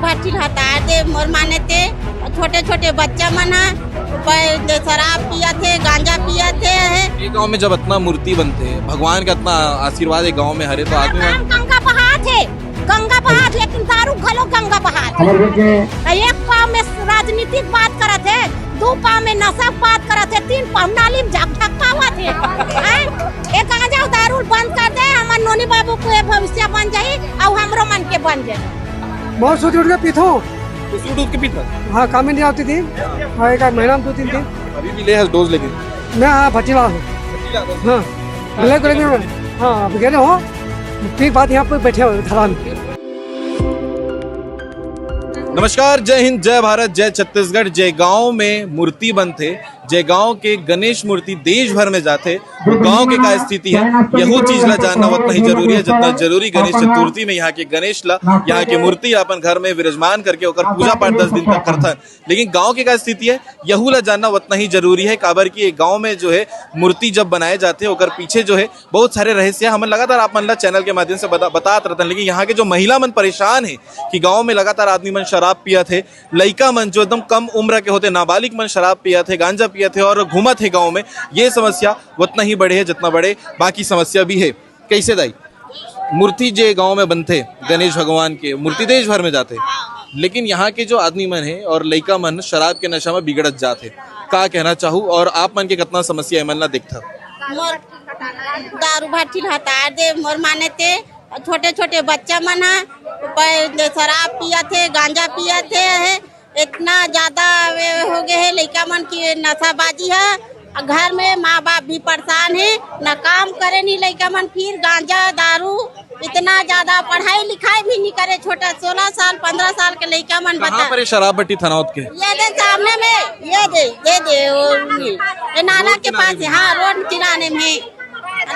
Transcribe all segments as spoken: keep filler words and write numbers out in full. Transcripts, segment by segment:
भट्ठी हटा दे मोर माने ते। छोटे छोटे बच्चा मन ह प-, शराब पियत हे, गांजा पियत हे। ये गांव में जब अतना मूर्ति बनथे, भगवान के अतना आशीर्वाद एक गांव में हरे, तो आदमी मन गंगा बहात हे, गंगा बहात, लेकिन दारू घलो गंगा बहात हे। एक पाव में राजनीतिक बात करत हे, दू पाव में नशा बात करत हे, तीन पाव नाली में जाके ढकावत हे। हैं? ए गांजा अउ दारू बंद कर दे, हमर नोनी बाबू के भविष्य बन जाही, अउ हमरो मन के बन जाही। बहुत सोच उठ के पीथो। तो सूट उठ के पीता? हाँ, काम ही नहीं आती थी। हाँ, एक आध महीना में दो तीन दिन। अभी भी ले है डोज लेके? मैं, हाँ, भटीला हूँ। हाँ, ब्लैक, ब्लैक में। हाँ, अब गए हो, ठीक बात, यहाँ पे बैठे हो धरान। नमस्कार, जय हिंद, जय भारत, जय छत्तीसगढ़। जे गांव में मूर्ति बनथे, जे गांव के गणेश मूर्ति देश भर में जाथे, वो गांव के का स्थिति है, यहू चीज ला जानना उतना ही जरूरी है, जितना जरूरी गणेश चतुर्थी में यहाँ के गणेश ला, यहाँ के मूर्ति ला अपन घर में विराजमान करके ओकर पूजा पाठ दस दिन तक करथन। लेकिन गांव के का स्थिति है, यहू ला जानना उतना ही जरूरी है, काबर कि एक गांव में जो है मूर्ति जब बनाए जाथे, ओकर पीछे जो है बहुत सारे रहस्य है। हमन लगातार आप मन ला चैनल के माध्यम से बता, बतात रहथन, लेकिन यहाँ के जो महिला मन परेशान है कि गांव में लगातार आदमी मन शराब पियत है, लइका मन जो एकदम कम उम्र के होथे, नाबालिग मन शराब पियत हे, गांजा पियत हे और घूमत हे गांव में, ये समस्या उतना ही बढ़े है जितना बढ़े बाकी समस्या भी है। कैसे दाई? मूर्ति जे गांव में बनथे गणेश भगवान के, मूर्ति देश भर में जाथे, लेकिन यहाँ के जो आदमी मन है और लइका मन शराब के नशा में बिगड़त जात हे, का कहना चाहू और आप मन के कितना समस्या एमन ला देखथा? मोर दारू भट्ठी हटा दे, मोर माने ते छोटे छोटे बच्चा मन ह प-, शराब पियत हे, गांजा पियत हे, इतना ज्यादा वे हो गए हे लइका मन की नशाबाजी है। घर में माँ बाप भी परेशान है, न काम करे नी लइका मन, फिर गांजा दारू, इतना ज्यादा पढ़ाई लिखाई भी नहीं करे। छोटा सोलह साल पन्द्रह साल के लइका मन कहाँ बता। पर ये शराब भट्टी थाना के? ये दे सामने में, ये दे, ये दे, वो, ये नाला रोड के किनारे पास, में। हाँ, रोड किनारे में।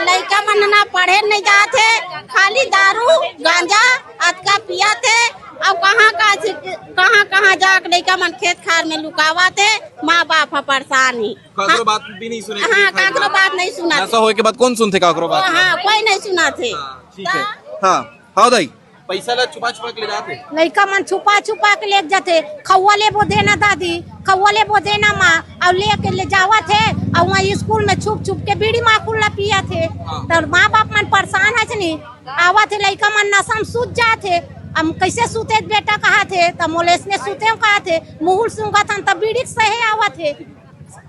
लइका मन ना पढ़े नहीं जात हे, खाली दारू, गांजा, अतका पियत हे। अब कहाँ, कहाँ से, कहाँ, कहाँ जाके लइका मन खेत खार में लुकावत हे, माँ बाप ह परेशान हे। काकरो बात भी नहीं सुने हाँ, काकरो बात नहीं सुनत। ऐसा होए के बाद कौन सुनथे काकरो बात? हाँ, कोई नहीं सुनत हे। हाँ, ठीक है। हाँ, हाँ दाई, पैसा ला छुपा छुपा के ले जात हे। लइका मन छुपा छुपा के ले जाथे, खउआ लेबो देना दादी, खउआ लेबो देना माँ, अउ लेके ले जावत हे, अउ वहाँ स्कूल में छुप छुप के बीड़ी माकुल ला पियत हे। हाँ। त माँ बाप मन परेशान हे नी, आवत हे लइका मन नशा में सूत जात हे। हम कैसे सूते बेटा कहत हे, त मोलेस ने सूते कहत हे, मुहुल सूंघत हन त बीड़ी के सहे आवत हे।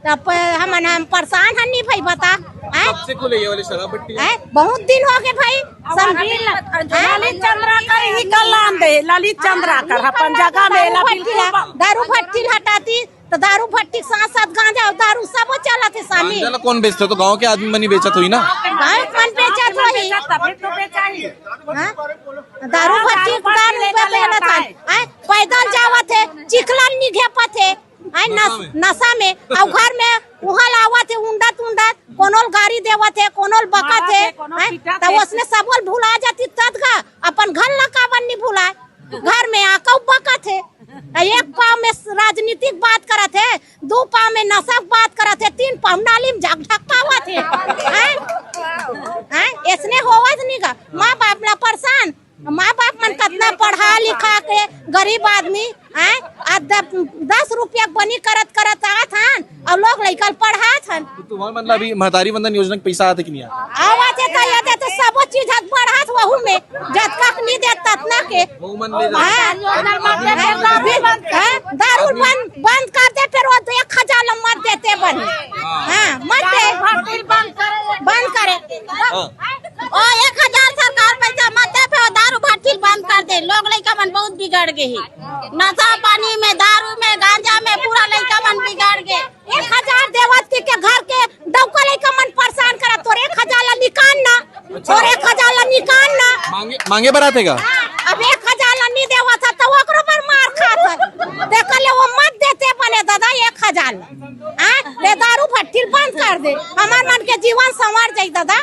तब हमन हम परेशान हन नी भाई, बता। हैं? कब से खुले ये वाली शराब भट्टी? हैं? बहुत दिन हो गए भाई। ललित चंद्राकर ही कल्याण दे, ललित चंद्राकर अपन जगह में दारू भट्टी ला हटाती, तो दारू भट्टी के साथ साथ गांजा और दारू सब चलत हे सामी। गांजा ला कौन बेचथे? तो गांव के आदमी मन ही बेचत होही ना? गांव मन बेचत होही। हाँ? दारू भट्टी दारू पे बेचत हे। हैं? पैदल जावत हे, चिखलन नी घेपत हे। आय नशा नस-, में। नशा में, अउ घर में उहल आवत हे, उंडत उंडत, कोनो ल गारी देवत हे, कोनो ल बकत हे, मारत हे, कोनो हैं? पीटत त हे। ओसने सबो ल भुला जाती तद गा, अपन घर ला काबर नी भुलाय? घर में आके बकत हे। त एक पाव में राजनीतिक बात करत हे, दू पाव में नशा के बात करत हे, तीन पाव नाली में जाके ढकावत हे। हैं? हैं? एसने होवत नी गा? माँ बाप ला परेशान, माँ बाप मन कतना पढ़ा लिखा के गरीब आदमी, हैं? आ द-, दस रुपया के बनी करत करत आत हन, अउ लोग लइका ल पढ़ात हन। तो तुम्हार मन ला अभी महतारी वंदन योजना के पैसा आथे कि नहीं आथे? आवत हे त ये दे तो सबो चीज हक बढ़ात वहू में, जतका के नहीं देत ततना के। वहू मन ले जात। हाँ। हाँ, दारू बंद, बंद कर दे, फिर वो एक हजार ला मत देते बने। हाँ, मत दे। बंद करे। हाँ। ओ, एक हजार सरकार पैसा मत दे, फेर दारू भट्ठी बंद कर दे। लोग लइका मन बहुत बिगड़ गे हे। नशा पानी में, दारू में, गांजा में पूरा लइका मन बिगड़ गे। एक हजार देवत के, के घर के डौका लइका मन परेशान करत, तोर एक हजार ला निकाल ना, तोर एक हजार ला निकाल ना। मांगे, मांगे बर आथे का? हाँ, अब एक हजार ला नी देवत हे, त ओकरो पर मार खात हे। देख ले, वो मत देते बने दादा, एक हजार ला। हाँ, ले दारू भट्ठी बंद कर दे, हमार मन के जीवन संवर जाई दादा।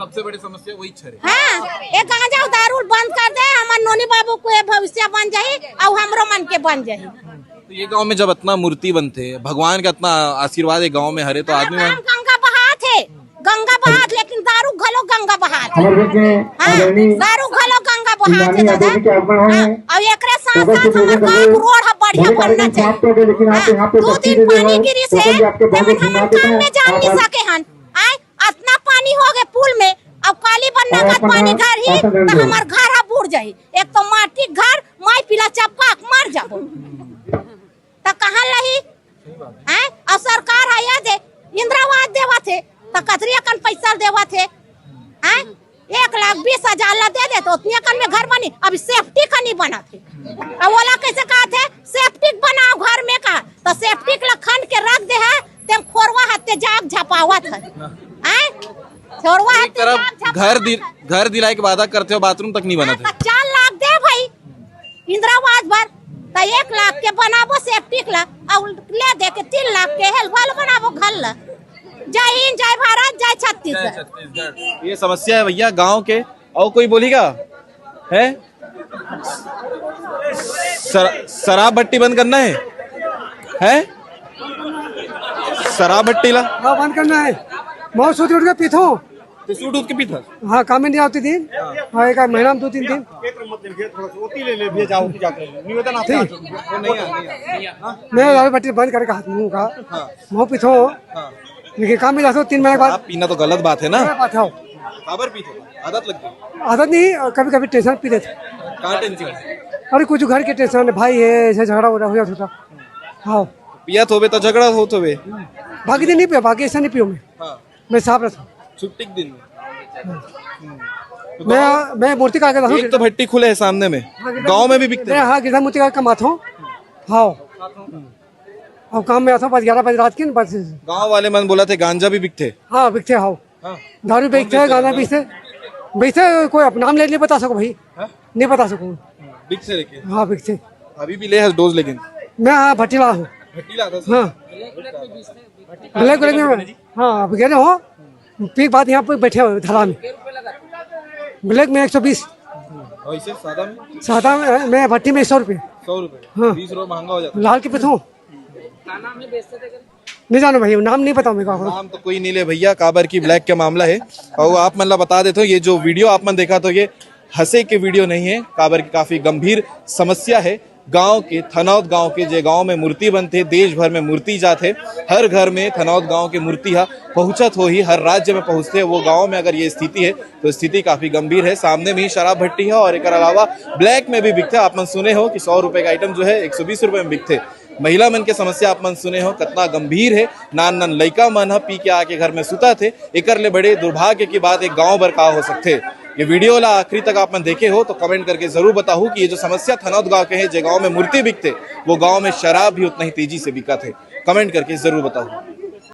सबसे बड़ी समस्या वही छरे। हाँ, ये गांजा अउ दारू बंद कर दे, हमार नोनी बाबू के भविष्य बन जाही, अउ हमरो मन के बन जाही। तो ये गांव में जब अतना मूर्ति बनथे, भगवान का अतना आशीर्वाद ये गांव में हरे, तो आदमी मन गंगा बहात हे, गंगा बहात, लेकिन दारू घलो गंगा बहात हे। हाँ, दारू घलो गंगा बहात हे दादा। हाँ, अउ एकरे साथ साथ हमर गांव के रोड ह बढ़िया बनना चाहिए। हाँ, दू दिन पानी गिरिस हे, तेमन हमन काम में जान नहीं सके हन। आय, अतना पानी हो गे पुल में, अब काली बन्ना का पानी घर ही, त हमर घर ह बूड़ जाही। एक तो माटी घर, माई पीला चपका के मर जाबो। त कहाँ लही? हैं? अउ सरकार ह ये दे, इंदिरा आवास देवत हे, त कतरी अकन पैसा देवत हे? हैं? एक लाख बीस हजार ला दे दे, त ओतनी अकन में घर बनी। अब सेप्टिक का नहीं बनत हे, अब ओला कैसे कहत हे? सेप्टिक बनाओ घर में का, त सेप्टिक ला खन के रख दे हे, तेम खोरवा हत्ते जाग झपावत हे। हैं? खोरवा एक हत्ते तरफ जाग झपावत घर दिल-, हे। घर दिलाए के वादा करते हो, बाथरूम तक नहीं बनत हे। त चार लाख दे भाई, इंदिरा आवास बर, त एक लाख के बनाबो सेप्टिक ला, अउ ले दे के तीन लाख के हेलवाल बनाबो घर ला। जय हिंद, जय भारत, जय छत्तीसगढ़। ये समस्या है भैया गांव के। और कोई बोलेगा? है? सर-, शराब भट्टी बंद करना है? है? शराब भट्टी ला? हाँ, बंद करना है। मैं सूत उठ के पीथो। तो सूत उठ के पीथा? हाँ, काम में नहीं आती थी। हाँ, एक आध महीना में दो तीन दिन। थोड़ा सा ओती ले ले, भैया, जाओ, ओती जाके ले ले। निवेदन आपसे ठीक। हाथ जोड़ के। वो नहीं आ, नहीं आ। मैं शराब भट्टी बंद करके हाथ मुंह का। हाँ। मैं पीथो। हाँ। लेकिन काम में जाते हो तीन महीने के बाद। आप पीना तो गलत बात है ना? गलत बात है। काबर पीथो? आदत लग गई? आदत नहीं, कभी कभी टेंशन पी लेते। का टेंशन? अरे, कुछ घर के टेंशन है, भाई है, ऐसे झगड़ा वगड़ा हो जाता था। हाँ। पियत होबे तो झगड़ा होत होबे। बाकी दिन नहीं पियो, बाकी ऐसा नहीं पियो मैं। हाँ। मैं साफ रहता हूँ। छुट्टी के दिन में। हाँ। हम्म। तो मैं, गाँव, मैं मूर्ति का आगे रहता हूँ। एक तो भट्टी खुले है सामने में, हाँ, गाँव में भी बिकते हैं। हाँ, गिरधा मूर्ति का कमाता हूँ। हाँ। अब काम में आता हूँ, बस ग्यारह बजे रात के, बस। गाँव वाले मन बोला थे गांजा भी बिकते। हाँ, बिकते, हाँ। हाँ। दारू बेचते हैं, गांजा बेचते, बेचते, कोई अब नाम ले नहीं बता सको भाई। हाँ? नहीं बता सकूँ। बिकते लेकिन? हाँ, बिकते। अभी भी ले है डोज लेकिन? मैं, हाँ, भट्टी ला हूँ। भट्टी ला था? हाँ। ब्लैक, ब्लैक में, हाँ, अब गिरे हो, पी के बाद यहाँ पे बैठे हो धरा में। ब्लैक में एक सौ बीस। और इसे सादा में? सादा में, मैं भट्टी में सौ रुपये। सौ रुपये? हाँ। बीस रुपये महंगा हो जाता है। लाल के पीथो। नहीं जानो भाई, नाम नहीं पता मेरे को। नाम तो कोई नहीं ले भैया, काबर की ब्लैक का मामला है। और आप मन ला बता देते हो, ये जो वीडियो आप मन देखा तो ये हंसे के वीडियो नहीं है, काबर की काफी गंभीर समस्या है। गांव के, थनौद गांव के, जे गांव में मूर्ति बनथे, देश भर में मूर्ति जाथे, हर घर में थनौद गांव के मूर्ति हा पहुंचत होही, हर राज्य में पहुंचथे। वो गांव में अगर ये स्थिति है तो स्थिति काफी गंभीर है। सामने में ही शराब भट्टी है और एकर अलावा ब्लैक में भी बिकथे। आप मन सुने हो कि सौ रुपए का आइटम जो है एक सौ बीस रुपए में बिकथे। महिला मन के समस्या आप मन सुने हो, कतना गंभीर हे। नान नान लइका मन ह पी के आके घर में सुतत हे, एकर ले बड़े दुर्भाग्य की बात एक गांव बर का हो सकथे। ये वीडियो ला आखिरी तक आप मन देखे हो तो कमेंट करके जरूर बताहू कि ये जो समस्या थनौद गांव के हे, जे गांव में मूर्ति बिकथे, वो गांव में शराब भी उतना ही तेजी से बिकत हे। कमेंट करके जरूर बताहू।